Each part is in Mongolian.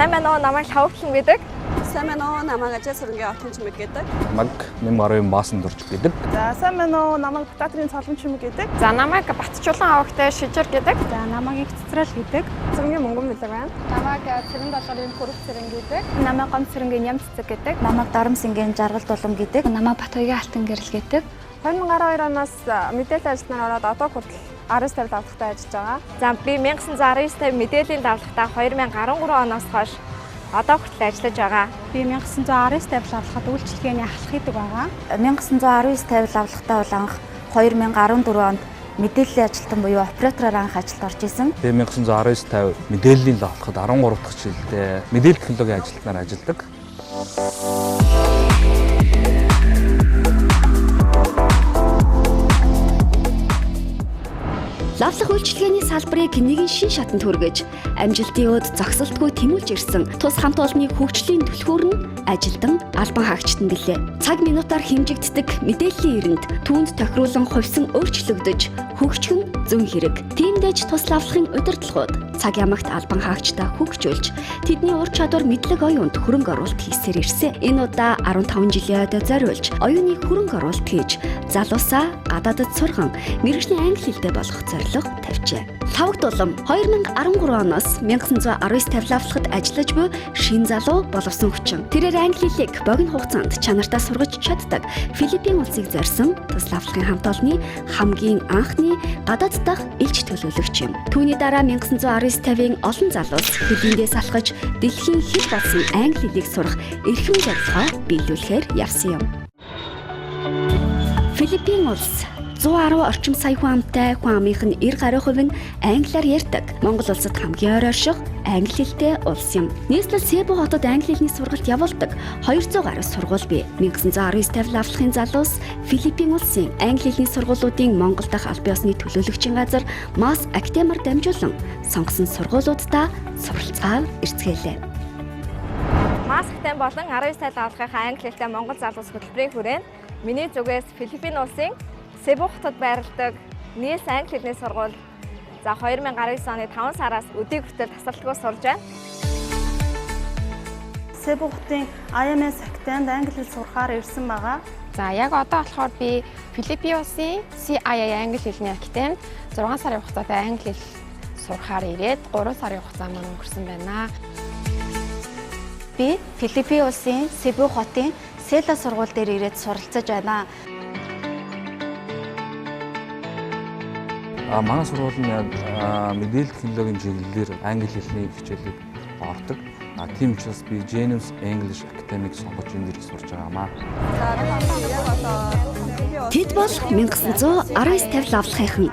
Сайн байна уу? Намайг Лхавтлан гэдэг. Сайн байна уу? Намайг Ажаа сүрэнгийн Отон чимэг гэдэг. Намайг Нэмгарын Баасан дурж гэдэг. За сайн байна уу? Намайг Бататрын Цолон чимэг гэдэг. За намайг Батчулан авагтай Шижир гэдэг. За намайг Их Цэцрал гэдэг. Цэрэнгийн Мөнгөн бэлэг байна. Намайг Цэрэн долгорын Пүрв цэрэн гэдэг. Намайг Гом цэрэнгийн Ням цэцэг гэдэг. Намайг Дарам сэнгийн Жаргал дулам гэдэг. Намайг Батуягийн Алтан гэрэл гэдэг. 2012 оноос мэдээллийн ажилтнаар ороод одоо хүртэл 19 тавь давтахтай ажиллаж байгаа. За би 1919 тавь мэдээллийн давтахтаа 2013 оноос хойш одоо хүртэл ажиллаж байгаа. Би 1919 тавь лавлахад үйлчилгээний ахлах хийдэг байгаа. 1919 тавь лавлахтаа бол анх 2014 онд мэдээллийн ажилтан буюу оператороор анх ажилд орж исэн. Би 1919 тавь мэдээллийн лавлахад 13 дахь жилдээ мэдээлэл технологийн ажилтнаар ажилладаг. Лавлах үйлчилгээний салбарыг нэгэн шин шатанд хүргэж, амжилтын өд зогсолтгүй тэмүүлж ирсэн тус хамт олонны хөгжлийн түлхүүр нь ажилдан албан хаагчтан билээ. Цаг минутаар хэмжигддэг мэдээллийн эрэнд түүнд тохируулан хувьсан өөрчлөгдөж хөгжих нь зөн хэрэг. Тиймдээж тус лавлахын удирдлагууд цаг ямагт албан хаагчдаа хөгжүүлж, тэдний ур чадвар мэдлэг оюунд хөрөнгө оруулалт хийсээр ирсэн. Энэ удаа 15 жилийн ойдоо зориулж оюуны хөрөнгө оруулалт хийж, залуусаа гадаадад сурган мэргэжлийн англи хэлтэй болох зорилго тавьжээ. Лхавагт улам 2013 оноос 1919 тавилавлахад ажиллаж буй шин залуу боловсон хүчин. Тэрээр англи хэлийг богино хугацаанд чанартай сургаж чаддаг Филиппин улсыг зорьсон тус лавлахын хамт олонны хамгийн анхны гадаад дахь элч төлөөлөгч юм. Түүний дараа 1919 тавийн олон залуус Филиппиндээс алхаж дэлхийн хэл болсон англи хэлийг сурах эрхэм зорилгоо биелүүлэхээр явсан юм. Филиппин улс 110 орчим сая хүн амтай хүн амынх нь 90 гаруй хувь нь англиар ярьдаг. Монгол улсад хамгийн ойр орших англи хэлтэй улс юм. Нийслэл Себу хотод англи хэлний сургалт явуулдаг 200 гаруй сургууль бий. 1919 тавь лавлахын залуус Филиппин улсын англи хэлний сургуулиудын Монгол дахь аль биесны төлөөлөгчийн газар Масс Академиар дамжуулан сонгосон сургуулиудаа суралцгаар ирцгээлээ. Масс Академи болон 19 тавь лавлахынхаа англи хэлтэй Монгол залуус хөтөлбөрийн хүрээнд миний зүгээс Филиппин улсын Себу хотод байрладаг Нилс англи хэлний сургууль за 2019 оны 5 сараас өдийг хүртэл тасралтгүй сурж байна. Себу хотын IMS Академид англи хэл сурахаар ирсэн байгаа. За яг одоо болохоор би Филиппин улсын CIA англи хэлний академид 6 сарын хугацаатай англи хэл сурахаар ирээд 3 сарын хугацаа маань өнгөрсөн байна. Би Филиппин улсын Себу хотын Села сургууль дээр ирээд суралцаж байна. Манай сургууль нь мэдээлэл технологийн чиглэлээр англи хэлний хичээлийг ордог. Тийм учраас би Genius English Academy-г сонгож энд ирж сурч байгаамаа. Тэд бол 1919 тавь лавлахынхан.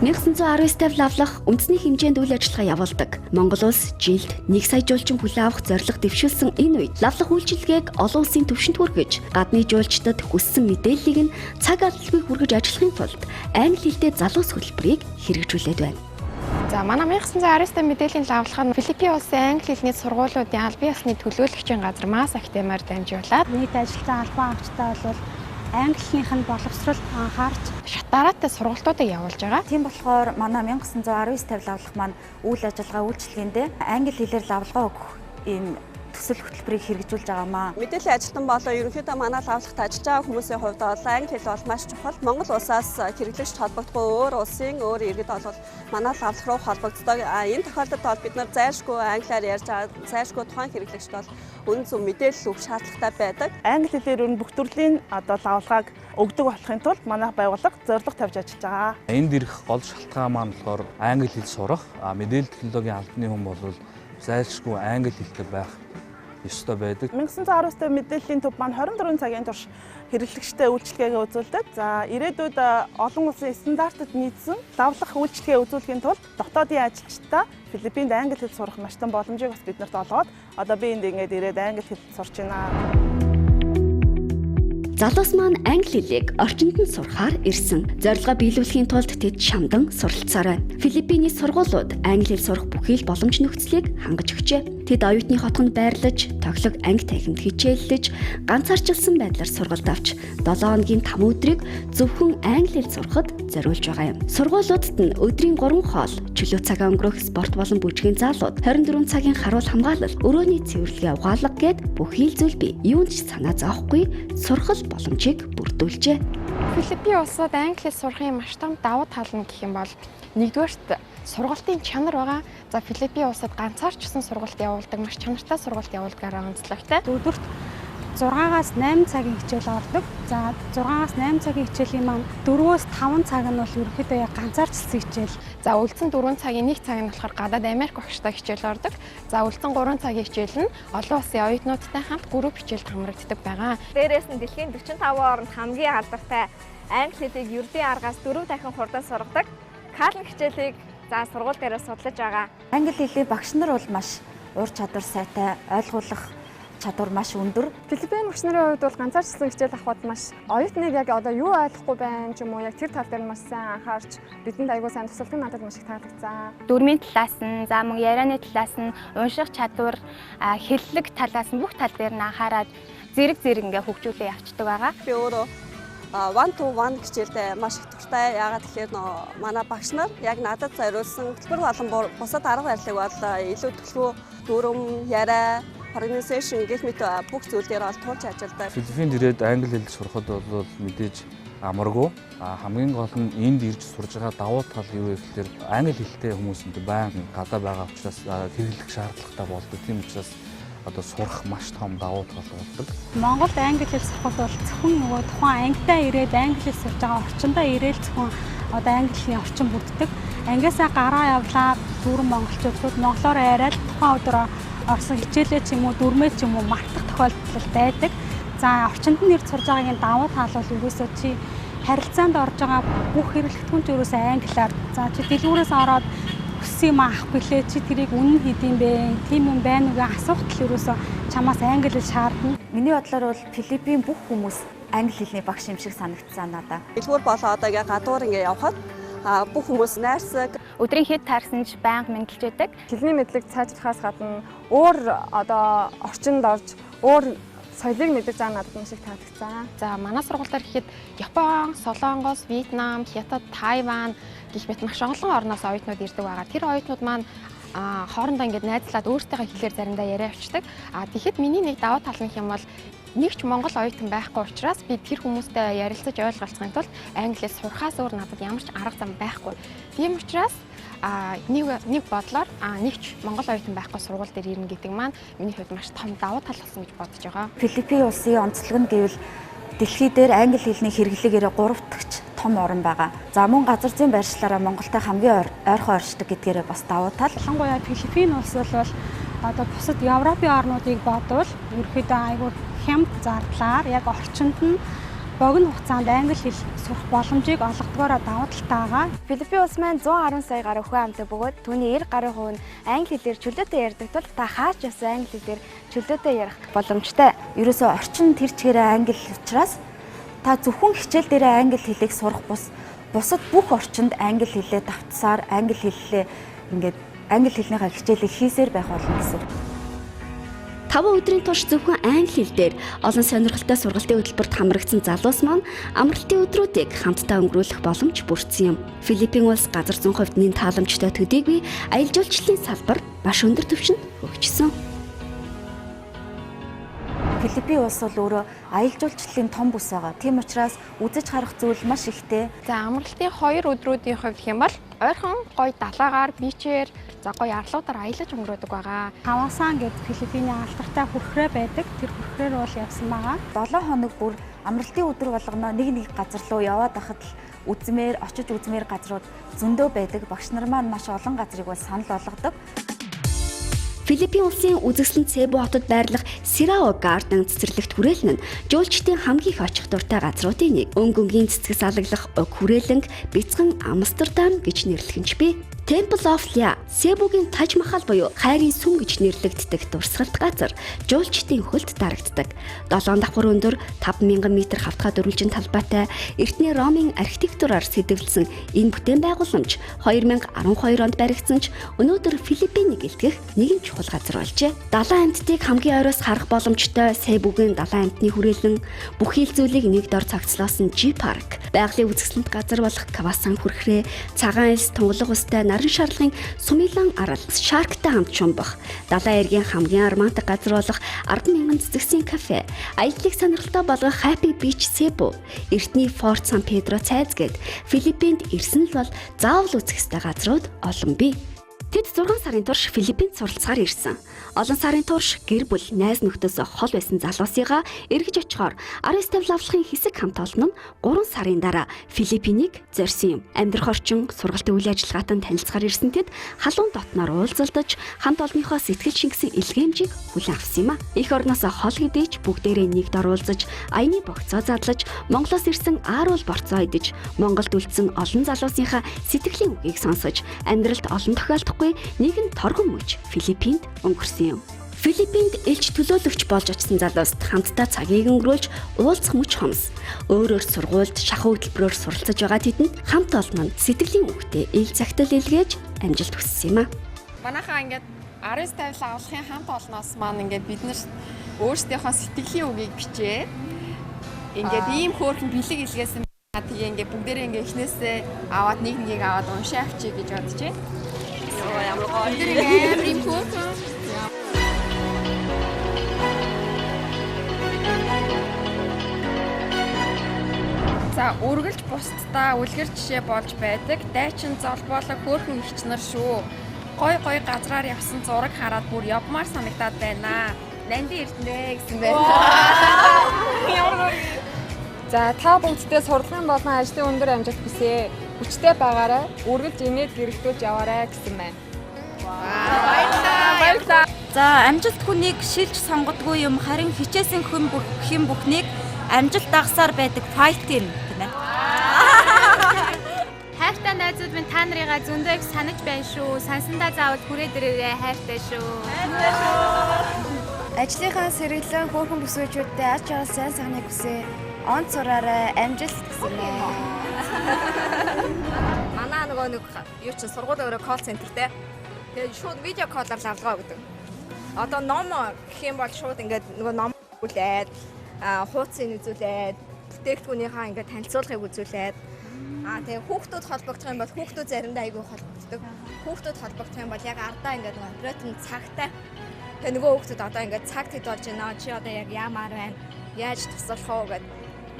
1919 тавь лавлах үндэсний хэмжээнд үйл ажиллагаа явуулдаг. Монгол улс жилд 1 сая жуулчин хүлээн авах зорилго дэвшүүлсэн энэ үед лавлах үйлчилгээг олон улсын түвшинд хүргэж, гадны жуулчдад хүссэн мэдээллийг нь цаг алдалгүй хүргэж ажиллахын тулд англи хэлтэй залуус хөтөлбөрийг хэрэгжүүлээд байна. За манай 1919 мэдээллийн лавлах нь Филиппин улсын англи хэлний сургуулиудын аль биесны төлөөлөгчийн газар Масс Академиар дамжуулаад нийт ажилтан албан хаагчтай бол английнхийнх нь боловсролд анхаарч шат дараатай сургалтуудыг явуулж байгаа. Тийм болохоор манай 1919 тавь лавлах маань үйл ажиллагаа үйлчилгээндээ англи хэлээр лавлгаа өгөх ийм төсөл хөтөлбөрийг хэрэгжүүлж байгаамаа. Мэдээллийн ажилтан болон ерөнхийдөө манай лавлагт ажиллаж байгаа хүмүүсийн хувьд бол англи хэл бол маш чухал. Монгол улсаас хэрэглэгч холбогдохгүй өөр улсын өөр иргэд бол манай лавлах руу холбогддог. Энэ тохиолдолд бол бид нар зайлшгүй англиар ярьж байгаа, зайлшгүй тухайн хэрэглэгчд бол үнэн зөв мэдээлэл өгөх шаардлагатай байдаг. Англи хэлээр ер нь бүх төрлийн одоо лавлгааг өгдөг болохын тулд манай байгууллага зорилго тавьж ажиллаж байгаа. Энд ирэх гол шалтгаан маань болохоор англи хэл сурах, мэдээлэл технологийн албаны хүн бол зайлшгүй англи хэлтэй байх ёстой байдаг. 1919 мэдээллийн төв маань 24 цагийн турш хэрэглэгчтэй үйлчилгээгээ үзүүлдэг. За ирээдүйд олон улсын стандартад нийцсэн лавлах үйлчилгээ үзүүлэхийн тулд дотоодын ажилчдаа Филиппинд англи хэл сурах маш том боломжийг бас биднэрт олгоод одоо би энд ингээд ирээд англи хэл сурч байна. Залуус маань англи хэлийг орчинд нь сурахаар ирсэн. Зорилгоо биелүүлэхийн тулд тэд шамдан суралцсаар байна. Филиппиний сургуулиуд англи хэл сурах бүхий л боломж нөхцөлийг хангаж өгчээ. Тэд оюутны хотгонд байрлаж, тохилог анги танхимд хичээллэж, ганцаарчилсан байдлаар сургалт авч 7 хоногийн 5 өдрийг зөвхөн англи хэл сурахад зориулж байгаа юм. Сургуулиудад нь өдрийн 3 хоол, чөлөө цагаа өнгөрөөх спорт болон бүжгийн залууд, 24 цагийн харуул хамгаалал, өрөөний цэвэрлэгээ угаалга гээд бүхий л зүйл бий. Юунд ч санаа зовхгүй сурах боломжийг бүрдүүлжээ. Филиппин улсад англи хэл сурахын маш том давуу тал нь гэх юм бол нэгдүгээрт сургалтын чанар байгаа. За, Филиппин улсад ганцаарчсан сургалт явуулдаг, маш чанартай сургалт явуулдгаараа онцлогтой. Өдөрт 6-аас 8 цагийн хичээл ордог. За, 6-аас 8 цагийн хичээлийн маань 4-өөс 5 цаг нь бол ерөнхийдөө яг ганцаарчилсан хичээл. За, үлдсэн 4 цагийн 1 цаг нь болохоор гадаад Америк багштай хичээл ордог. За, үлдсэн 3 цагийн хичээл нь олон улсын оюутнуудтай хамт групп хичээлд хамрагддаг байгаа. Дээрээс нь дэлхийн 45 оронд хамгийн алдартай англи хэлийг ердийн аргаас 4 дахин хурдан сургадаг Калн хичээлийг за сургууль дээрээ судлаж байгаа. Англи хэлний багш нар бол маш ур чадвар сайтай, ойлгуулах чадвар маш өндөр. Филиппин багш нарын хувьд бол ганцаарчилсан хичээл авахад маш оюутныг яг одоо юу ойлгохгүй байна ч юм уу, яг тэр тал дээр маш сайн анхаарч, бидэнд аягүй сайн тусалдаг, надад маш их таалагдсан. Дүрмийн талаас нь, за мөн ярианы талаас нь, унших чадвар, хэллэг талаас нь, бүх тал дээр нь анхаарад зэрэг зэрэг ингээ хөгжүүлээ явцдаг байгаа. Би өөрөө one to one хичээлдээ маш их дуртай. Яагаад тэгэхээр нөө манай багш нар яг надад зориулсан хөтөлбөр болон бусад арга барилыг бол илүү төлхөө дүрэм, яриа, pronunciation гэх мэт бүх зүйл дээр бол тулж ажилладаг. Филиппинд ирээд англи хэл сурахад бол мэдээж амаргүй. А хамгийн гол нь энд ирж сурж байгаа давуу тал юу вэ гэхээр англи хэлтэй хүмүүс энд байнга гадаа байгаа учраас хэрэглэх шаардлагатай болдог. Тийм учраас одоо сурах маш том давуу тал болдог. Монголд англи хэл сурахад бол зөвхөн нөгөө тухайн ангидаа ирээд англи хэл сурж байгаа орчиндоо ирээл зөвхөн одоо англи хэлний орчин бүрддэг. Ангиасаа гараа явлаа дүүрэн монголчууд шууд монголоор яриад тухайн өдөр орсон хичээлээ ч юм уу, дүрмээ ч юм уу мартах тохиолдол байдаг. За, орчинд нь ирж сурж байгаагийн давуу тал бол ерөөсөө чи харилцаанд орж байгаа бүх хэрэглэгдэхүүн ч ерөөсөө англиар. За, чи дэлгүүрээс ороод хүссэн юм авах гэлээ, чи тэрийг үнэн хэд юм бэ? Тийм юм байна уу гэж асуухад л ерөөсөө чамаас англи хэл шаардна. Миний бодлоор бол Филиппин бүх хүмүүс англи хэлний багш юм шиг санагдсан надаа. Дэлгүүр болоо одоо ингээ гадуур ингээ явхад бүх хүмүүс найрсаг. Өдрийн хэд таарсан ч байнга мэндэлж байдаг. Хэлний мэдлэг сайжрахаас гадна өөр одоо орчинд орж өөр соёлыг мэдэж байгаа надад маш их таалагдсан. За, манай сургуулиар гэхэд Япон, Солонгос, Вьетнам, Хятад, Тайван гэх мэт маш олон орноос оюутнууд ирдэг байгаа. Тэр оюутнууд маань хоорондоо ингээд найзлаад өөрсдийнхөө хэлээр заримдаа яриа явчихдаг. А тэгэхэд миний нэг давуу тал нь юм бол нэг ч монгол оюутан байхгүй учраас би тэр хүмүүстэй ярилцаж ойлголцохын тулд англи хэл сурахаас өөр надад ямар ч арга зам байхгүй. Тийм учраас нэг бодлоор нэг ч монгол оюутан байхгүй сургууль дээр ирнэ гэдэг маань миний хувьд маш том давуу тал болсон гэж бодож байгаа. Филиппин улсын онцлог нь гэвэл дэлхий дээр англи хэлний хэрэглээгээр 3 дахь том орн байгаа. За, мөн газар зүйн байршлаараа Монголтой хамгийн ойрхон оршдог гэдгээрээ бас давуу тал. Ялангуяа Филиппин улс бол одоо бусад Европын орнуудыг бодвол ерөөхдөө айгүй хямд зардлаар яг орчинд нь богино хугацаанд англи хэл сурах боломжийг олгодгоороо давуу талтай байгаа. Филиппин улс маань 110 сая гаруй хүн амтай бөгөөд түүний 90 гаруй хувь нь англи хэлээр чөлөөтэй ярьдаг тул та хаач явсан англи хэлээр чөлөөтэй ярих боломжтой. Ерөөсөө орчин тэр чигээрээ англи учраас та зөвхөн хичээл дээрээ англи хэлийг сурах бус бусад бүх орчинд англи хэлээ давтсаар, англи хэллээ ингээд англи хэлнийхаа хичээлийг хийсээр байх болно гэсэн. 5 өдрийн турш зөвхөн англи хэл дээр олон сонирхолтой сургалтын хөтөлбөрт хамрагдсан залуус маань амралтын өдрүүдийг хамтдаа өнгөрүүлэх боломж бүрдсэн юм. Филиппин улс газар зүйн хувьд нэн тааламжтай төдийгүй аялал жуулчлалын салбар маш өндөр түвшинд хөгжсөн. Филиппин улс бол өөрөө аялал жуулчлалын том бүс байгаа. Тийм учраас үзэж харах зүйл маш ихтэй. За, амралтын 2 өдрүүдийн хувьд гэх юм бол ойрхон гоё далайгаар, beach ээр, за гоё арлуудаар аялаж өнгөрөөдөг байгаа. Хаваасан гэдэг Филиппиний алдартай хүрхрээ байдаг. Тэр хүрхрээр бол явсан байгаа. 7 хоног бүр амралтын өдөр болгоно нэг нэг газар руу яваад байхад л үзмээр, очиж үзмээр газрууд зөндөө байдаг. Багш нар маань маш олон газрыг бол санал болгодог. Филиппин улсын үзэсгэлэн Цебу хотод байрлах Sirao Garden цэцэрлэгт хүрээлэн нь жуулчдын хамгийн их очих дуртай газруудын нэг. Өнгө өнгийн цэцгээс алаглах уг хүрээлэнг бяцхан Амстердам гэж нэрлэх нь ч бий. Temple of Lia, Себугийн Таж Махал буюу хайрын сүм гэж нэрлэгддэг дурсгалт газар жуулчдын хөлд дарагддаг. 7 давхар өндөр 5000 м хавтгай дөрвөлжин талбайтай эртний Ромын архитектураар сэдэвлэсэн энэ бүтээн байгууламж 2012 онд баригдсан ч өнөөдөр Филиппинийг илтгэх нэгэн чухал газар болжээ. Далайн амьтдыг хамгийн ойроос харах боломжтой Себугийн далайн амьтны хүрээлэн бүхий л зүйлийг нэг дор цогцлоосон G Park, байгалийн үзэсгэлэнт газар болох Кавасан хүрхрээ, цагаан элс тунгалаг устай наран шарлагын Сумилан арал, Шарктай хамт шумбах, далайн эргийн хамгийн романтик газар болох 10,000 цэцэгсийн кафе, аяллыг сонирхолтой болгох Happy Beach Cebu, эртний Fort San Pedro цайз гээд Филиппинд ирсэн л бол заавал үзэх ёстой газрууд олон бий. Тэд 6 сарын турш Филиппинд суралцахаар ирсэн. Олон сарын турш гэр бүл, найз нөхдөс хол байсан залуусыгаа эргэж очихоор 1950 лавлахын хэсэг хамт олон нь 3 сарын дараа Филиппинийг зорьсон юм. Амьдрах орчин, сургалтын үйл ажиллагаатан танилцахаар ирсэн тэд халуун дотноор уулзалдаж хамт олонныхоо сэтгэл шингэсэн илгээмжийг хүлээн авсан юм а. Эх орноос хол хэдий ч бүгдээрээ нэг дор уулзаж, аяны богцоо задлаж, Монголоос ирсэн ааруул борцоо идэж, Монголд үлдсэн олон залуусынхаа сэтгэлийн үгийг сонсож, амьдралд олон тохиолдохгүй нэгэн торгон мөч Филиппинд өнгөрсөн юм. Филиппинд элч төлөөлөгч болж очсон залууст хамтдаа цагийг өнгөрүүлж уулзах мөч хомс. Өөрөөр сургуульд шахуу хөтөлбөрөөр суралцаж байгаа тэдэнд хамт олон нь сэтгэлийн үгтэй ил цагтал илгээж амжилт хүссэн юм а. Манайхаа ингээд 1950 лавлахын хамт олноос маань ингээд бид нар өөрсдийнхөө сэтгэлийн үгийг бичээд ингээд ийм хөөрхөн бэлэг илгээсэн. Тэгээ ингээд бүгдээрээ ингээд эхнээсээ аваад нэг нэгийг аваад уншаа авчий гэж бодож байна. Ямар гоё. Тэр юм хөөрхөн. За үргэлж бусдаа үлгэр жишээ болж байдаг. Дайчин золбоолог хөөрхөн эгч нар шүү. Гой гой газраар явсан зураг хараад бүр явмаар санагдаад байна. Нанди эрдэнэ гэсэн байна. Ямар гоё. За та бүгддээ сурлагын болон ажлын өндөр амжилт хүсье. Хүчтэй байгаарай, үргэлж инээд гэрэлтүүлж яваарай гэсэн байна. Баярлалаа. Баярлалаа. За амжилт хүнийг шилж сонгодгүй юм, харин хичээсэн хүн бүхнийг амжилт дагсаар байдаг fight team гэнэ. Хайртай найзууд минь та нарыгаа зөндөө их санаж байна шүү. Сансандаа заавал хүрээд ирээрэй. Хайртай шүү. Хайртай шүү. Ажлынхаа сэргэлэн хөөрхөн бүсгүйчүүдтэй аз жаргал сайн сайхныг хүсье. Онц сураарай, амжилт гэсэн байна. Манай нөгөө нэг юу чинь сургууль өөрөө call center тэй. Тэгээд шууд видео call оор лавлгаа өгдөг. Одоо ном гэх юм бол шууд ингээд нөгөө ном үзүүлээд, хуудсыг үзүүлээд, бүтээгдэхүүнийхээ ингээд танилцуулгыг үзүүлээд, тэгээ хүүхдүүд холбогдох юм бол хүүхдүүд заримдаа айгүй холбогддог. Хүүхдүүд холбогдох юм бол яг ардаа ингээд нөгөө оператор нь цагтай. Тэгээ нөгөө хүүхдүүд одоо ингээд цаг тэд болж байна. Чи одоо яг яамаар байна? Яаж туслах уу гэд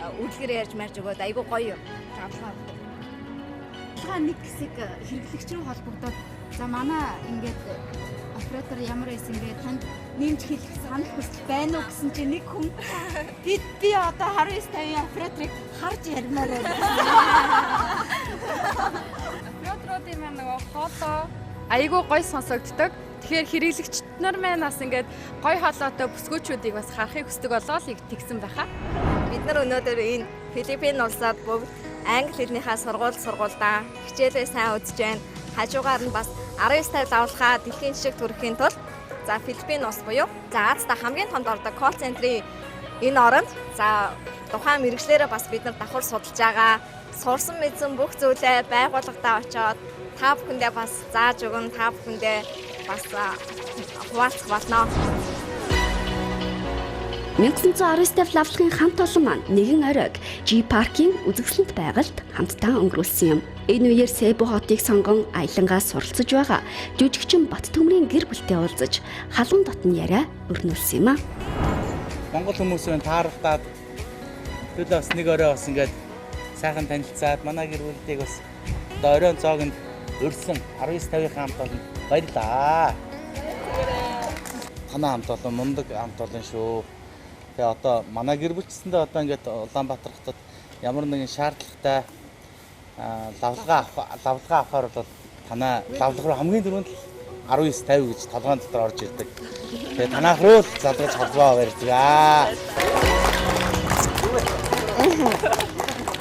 үлгэр ярьж марж өгөөд айгүй гоё юм. Лавлгаа өгдөг. Лавлгаа нэг хэсэг хэрэглэгч рүү холбогдоод за манай ингээд оператор ямар байсан бэ? Танд нэмж хэлэх санал хүсэл байна уу гэсэн чинь нэг хүн би одоо 1950 операторыг харж ярмаар байна. Операторуудын маань нөгөө хоолой айгүй гоё сонсогддог. Тэгэхээр хэрэглэгч нар маань бас ингээд гоё хоолойтой бүсгүүчүүдийг бас харахыг хүсдэг болоо л тэгсэн байхаа. Бид нар өнөөдөр энэ Филиппин улсад бүгд англи хэлнийхаа сургуульдаа хичээлээ сайн үзэж байна. Хажуугаар нь бас 1950 лавлахаа дэлхийн жишг төрөхийн тулд за Филиппин улс буюу за Азда хамгийн том ордог call center ийн энэ оронд за тухайн мэргэжлээрээ бас бид нар давхар судалж байгаа. Сурсан мэдсэн бүх зүйлээ байгууллагадаа очиод та бүхэндээ бас зааж өгнө, та бүхэндээ бас хуваалцах болно. 1919 лавлахын хамт олон маань нэгэн оройг G Park-ийн үзэсгэлэнт байгальд хамтдаа өнгөрүүлсэн юм. Энэ үеэр Себу хотыг сонгон аялангаа суралцаж байгаа жүжигчин Баттөмрийн гэр бүлтэй уулзаж халуун дотн яриа өрнүүлсэн юм а. Монгол хүмүүс байна тааралдаад төлөө бас нэг орой бас ингээд сайхан танилцаад манай гэр бүлдийг бас одоо оройн цоог нь урьсан 1950-ийн хамт олон баярлаа. Танаа хамт олон мундаг хамт олон шүү. Тэгээ одоо манай гэр бүлчсэндээ одоо ингээд Улаанбаатар хотод ямар нэгэн шаардлагатай лавлгаа авахар бол танаа лавлага руу хамгийн түрүүнд 19 50 гэж толгойн дотор орж ирдэг. Тэгээ танах руу л залгаж холбоо барьдаг аа.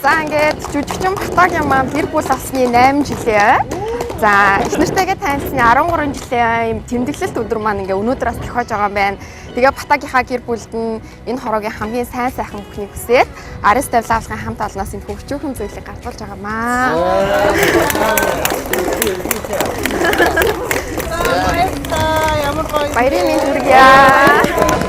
За ингээд жүжигчин Батогийн маань гэр бүл болсны 8 жилийн. За их нэртэйгээ танилцсны 13 жилийн юм тэмдэглэлт өдөр маань ингээ өнөөдөр бас тохиож байгаа юм байна. Тэгээ Батагийнхаа гэр бүлд нь энэ хороогийн хамгийн сайн сайхан бүхнийг хүсээд 19 50 лавлахын хамт олноос энэ хөгжөөхөн зүйлийг гардуулж байгаа маа. Ямар гоё. Баярын мэнд хүргье.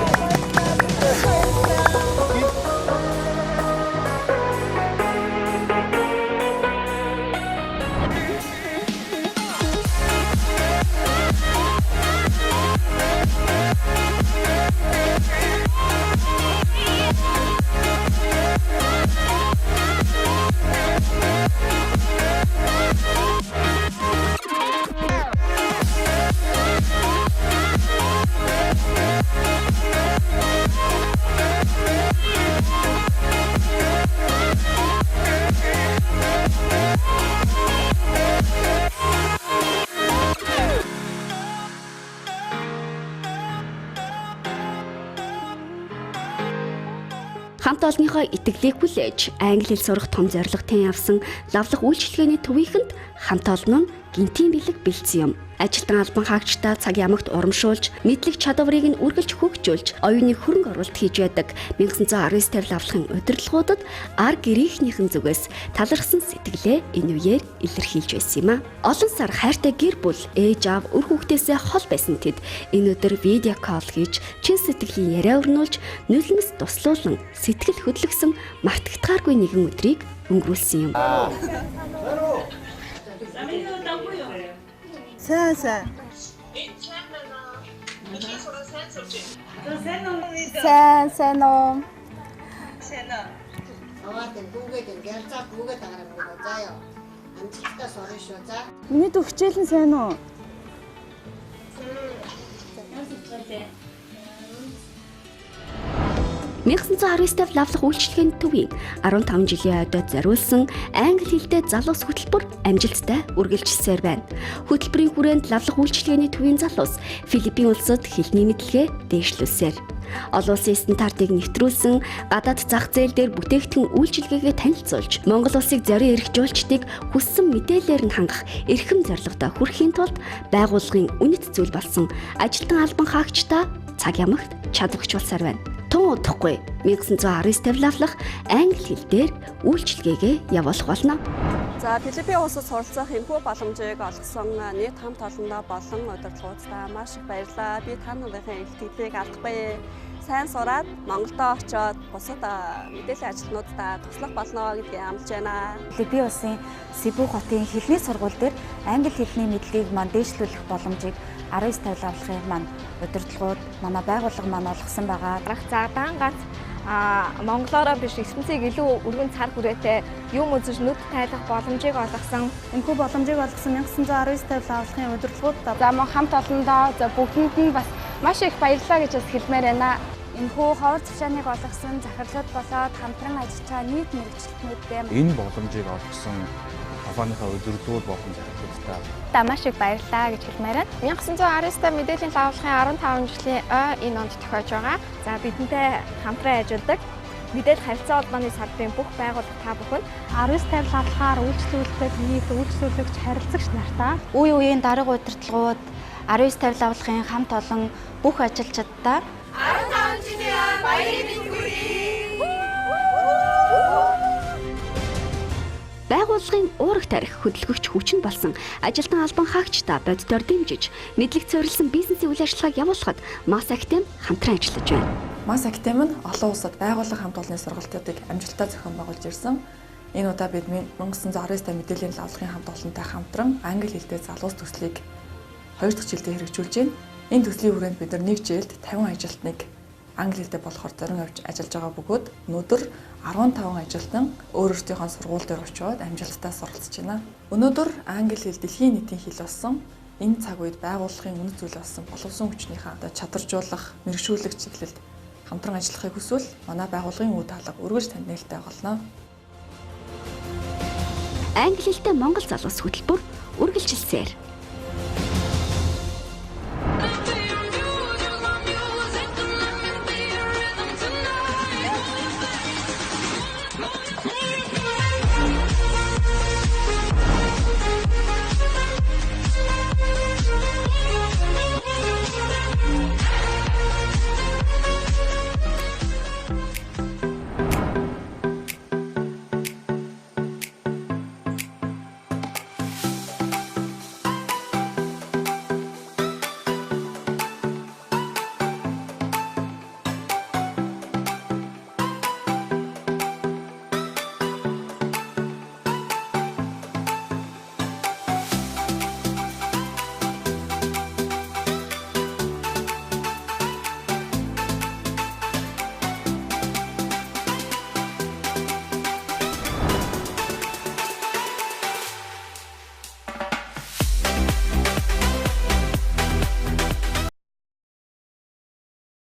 Хамт олонныхоо итгэлийг хүлээж англи хэл сурах том зорилготой явсан лавлах үйлчилгээний төвийнхэнд хамт олон нь гинтийн бэлэг бэлдсэн юм. Ажилтан албан хаагчдаа цаг ямагт урамшуулж, мэдлэг чадварыг нь үргэлж хөгжүүлж, оюуны хөрөнгө оруулалт хийж байдаг. 1919 50 лавлахын удирдлагуудад ар гэрийнхнийхэн зүгээс талархсан сэтгэлээ энэ үеэр илэрхийлж байсан юм а. Олон сар хайртай гэр бүл, ээж аав, үр хүүхдээсээ хол байсан тэд энэ өдөр видео кол хийж, чин сэтгэлийн яриа өрнүүлж, нулимс туслуулан сэтгэл хөдлөсөн мартагдахааргүй нэгэн өдрийг өнгөрүүлсэн юм. Сайн сайн. Сайн сайн уу. Миний дүү хичээл нь сайн уу? Сайн. 1919 лавлах үйлчилгээний төвийн 15 жилийн ойдод зориулсан англи хэлтэй залуус хөтөлбөр амжилттай үргэлжилсээр байна. Хөтөлбөрийн хүрээнд лавлах үйлчилгээний төвийн залуус Филиппин улсад хэлний мэдлэгээ дээшлүүлсээр. Олон улсын стандартыг нэвтрүүлсэн гадаад зах зээл дээр бүтээгдэхүүн үйлчилгээгээ танилцуулж, Монгол улсыг зорин эрх жуулчдыг хүссэн мэдээлэлээр нь хангах эрхэм зорилготой хүрэхийн тулд байгууллагын үнэт зүйл болсон ажилтан албан хаагчдаа цаг ямагт чадварч болсоор байна. Тун удахгүй 1919 50 лавлах англи хэл дээр үйлчилгээгээ явуулах болно. За Филиппин улсад суралцах энэхүү боломжийг олгосон нийт хамт олондоо болон удирдлагууддаа маш их баярлалаа. Би та нарын илтгэлийг алдахгүй. Сайн сураад Монголдо очиод бусад мэдээллийн ажилтнуудаа туслах болно гэдгийг амлаж байна. Филиппин улсын Себу хотын хэлний сургууль дээр англи хэлний мэдлэгийг маань дээшлүүлэх боломжийг 19 50 лавлахын маань удирдлагууд, манай байгууллага маань олгосон байгаа. За даан ганц монголоороо биш ертөнцийг илүү өргөн цар хүрээтэй юм үзэж нүд тайлах боломжийг олгосон. Энэхүү боломжийг олгосон 1919 50 лавлахын удирдлагууд за мөн хамт олондоо за бүгдэнд нь бас маш их баярлалаа гэж бас хэлмээр байна. Энэхүү ховор завшааныг олгосон захирлууд болоод хамтран ажиллаж байгаа нийт мэргэжилтнүүдтэй энэ боломжийг олгосон компанийнхаа удирдлагууд болон захирлуудтай та маш их баярлалаа гэж хэлмээр байна. 1919 мэдээллийн лавлахын 15 жилийн ой энэ онд тохиож байгаа. За бидэнтэй хамтран ажилладаг мэдээлэл харилцаа холбооны салбарын бүх байгууллага та бүхэнд 19 50 лавлахаар үйлчлүүлдэг нийт үйлчлүүлэгч харилцагч нартаа үе үеийн дарга удирдлагууд 19 50 лавлахын хамт олон бүх ажилчдаа 15 жилийн ой баярын мэнд хүргэе. Байгууллагын уураг тарих хөдөлгөгч хүчин болсон ажилтан албан хаагчдаа боддоор дэмжиж, мэдлэг суурилсан бизнесийн үйл ажиллагааг явуулахад Мас Академи хамтран ажиллаж байна. Мас Академи нь олон улсад байгууллага хамт олонны сургалтуудыг амжилттай зохион байгуулж ирсэн. Энэ удаа бид 1919 мэдээллийн лавлахын хамт олонтой хамтран англи хэлтэй залуус төслийг 2 дахь жилдээ хэрэгжүүлж байна. Энэ төслийн хүрээнд бид нар нэг жилд 50 ажилтныг англи хэлтэй болохоор зорин авч ажиллаж байгаа бөгөөд өнөөдөр 15 ажилтан өөр өөрсдийнхөө сургууль дээр очиод амжилттай суралцж байна. Өнөөдөр англи хэл дэлхийн нийтийн хэл болсон. Энэ цаг үед байгууллагын үнэт зүйл болсон боловсон хүчнийхээ одоо чадваржуулах, мэргэшүүлэх чиглэлд хамтран ажиллахыг хүсвэл манай байгууллагын үе таалга өргөж танд нээлттэй болно. Англи хэлтэй Монгол залуус хөтөлбөр үргэлжилсээр.